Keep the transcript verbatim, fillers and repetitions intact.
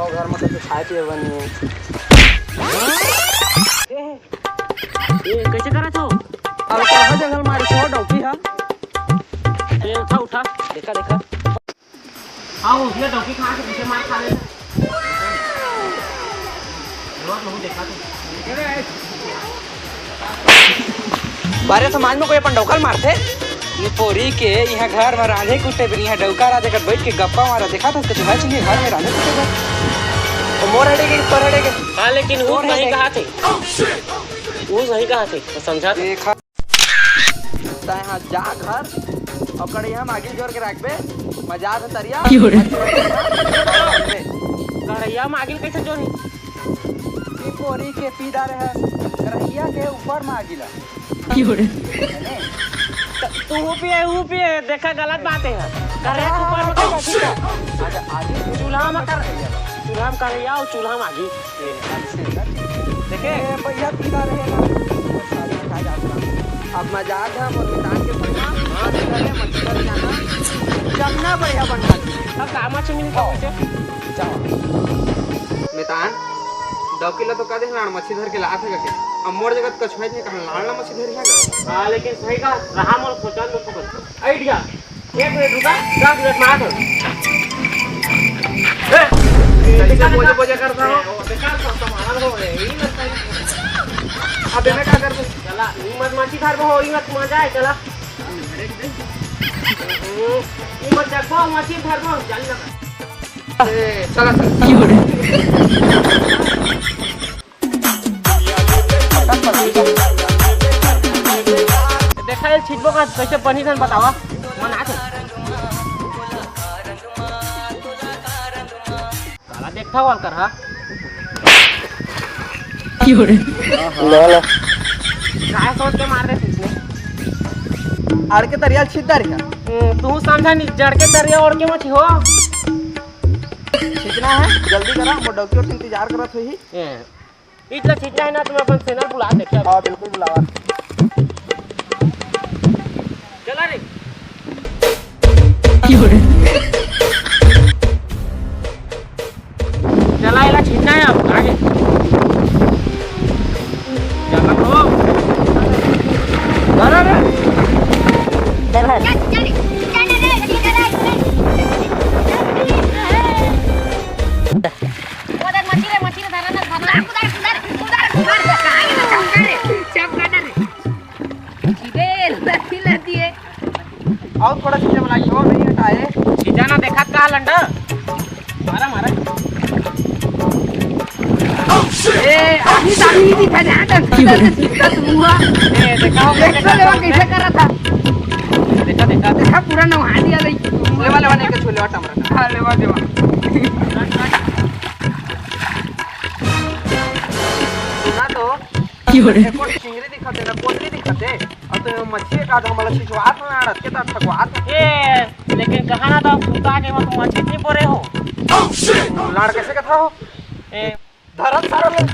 घर में कुछ खाए पिए बनी है। ए, कैसे करत हो? अब कहाँ जंगल मारे छो डौकी हा? ए, उठा, उठा, देखा, देखा। आओ, ये डौकी खा के पीछे मार खा ले। रोज लोग देखा तो। बारे समाज में कोई अपन डौका ल मारथे? ये पोरी के यहाँ घर में रांधे कुटे बिन यहाँ डौका रांधे कर बैठ के गप्पा मारा देखा था, कुछ भाई चलिए घर में रांधे कुटे बर। तो मोर हटे के ऊपर हटे के। हाँ, लेकिन वो मोर सही हटे। कहा थे। वो सही कहा थे, तो समझा थे। देखा। तैं हा जा घर, अउ कढ़ैया म आगी ल जोर के राखबे, मजा आथे तरिया। की हो रे? करैया म आगी ल कैसे जोरही? ई पोरी के पीदा रहे, करैया के ऊपर म आगी ला। की हो रे? है ने? त-, तू हूँ पिए, हूँ पिए, देखा गलत बात है। करैया के ऊपर म कैसे? अच्छा, आगी चूल्हा म कर, चूल्हा म करैया अउ चूल्हा म आगी। देखे? ए, भैया पीला रहे ना, वो सारी खा जात रहा। अब मैं जात हूँ, मोर मितान के संग मा, हाँ, घर में मच्छर जाना, जमना बढ़िया बन जाती। अब का मच्छी मिली खाओ। जाओ। मितान, डौकी ला तो कह दे, लाड़ मच्छी धर के लात है करके। अब मोर जगह कछुआ थे, कहाँ लाड़ ला मच्छी धर है का? हाँ, लेकिन सही कहा, रहा मोर सोचा तो, तो आइडिया। एक मिनट रुका, दस मिनट में आ जाओ। ए, कैसे बोझे बोझे करता हो? बेकार सा सामान हो, यही लगता है। अब मैं क्या कर दूं? चला, ई मत माची घर में हो, ई मत मजा है, चला। ई मत जगबो, माची घर में, चल ना। ए, चला, चला। देखा ये छिटबो का कैसे बनी धन बतावा, मन आ। साला देखा वाल कर हा। ले ले। काय सोच के मार रहे थे इसने? अड़ के तरिया ल छिद्दा रही है। हम्म, तू समझा नहीं, जड़ के तरिया ओढ़ के मत हो। छिदना है, जल्दी करा, मोर डौकी ओर इंतजार करत होही। ए, इतना छिदना है ना, तुम्हें अपन सेना बुला देखे अभी। हाँ, बिल्कुल बुलावा। चला रे। चला, एला छिदना है अब, आगे। चला तो। अरे, अरे। उधर मछली रे, मछली रे, धरा ना, धरा। उधर, उधर, उधर, उधर, उधर, कहाँ गिरा चमका रे? चमका ना रे। बेल, लती, लती है। और थोड़ा चीजें बनाई हो, नहीं हटाए। चीजा ना देखा का लंडा? मारा, मारा। ए, अभी तो अभी नहीं था, जहाँ तक सीधा से सीधा तो हुआ। ए, देखा हो, देखो, देखो, देखो, कैसे करा था। देखा, देखा। देखा, पूरा नहा दिया भाई। लेवा, लेवा, नहीं के छू, लेवा, टमाटर। हाँ, लेवा, लेवा। सुना तो, की हो रे? एको चिंगरी दिखत हे ना, कोतरी दिखत हे। अउ तो मछली का तो हमला छिछवात ना, अड़त के तो ठगवात। ए, लेकिन कहा ना तो कुत्ता के मत मछली नहीं परे हो। लाड़ कैसे कथा हो? ए, धरत सारा लोग।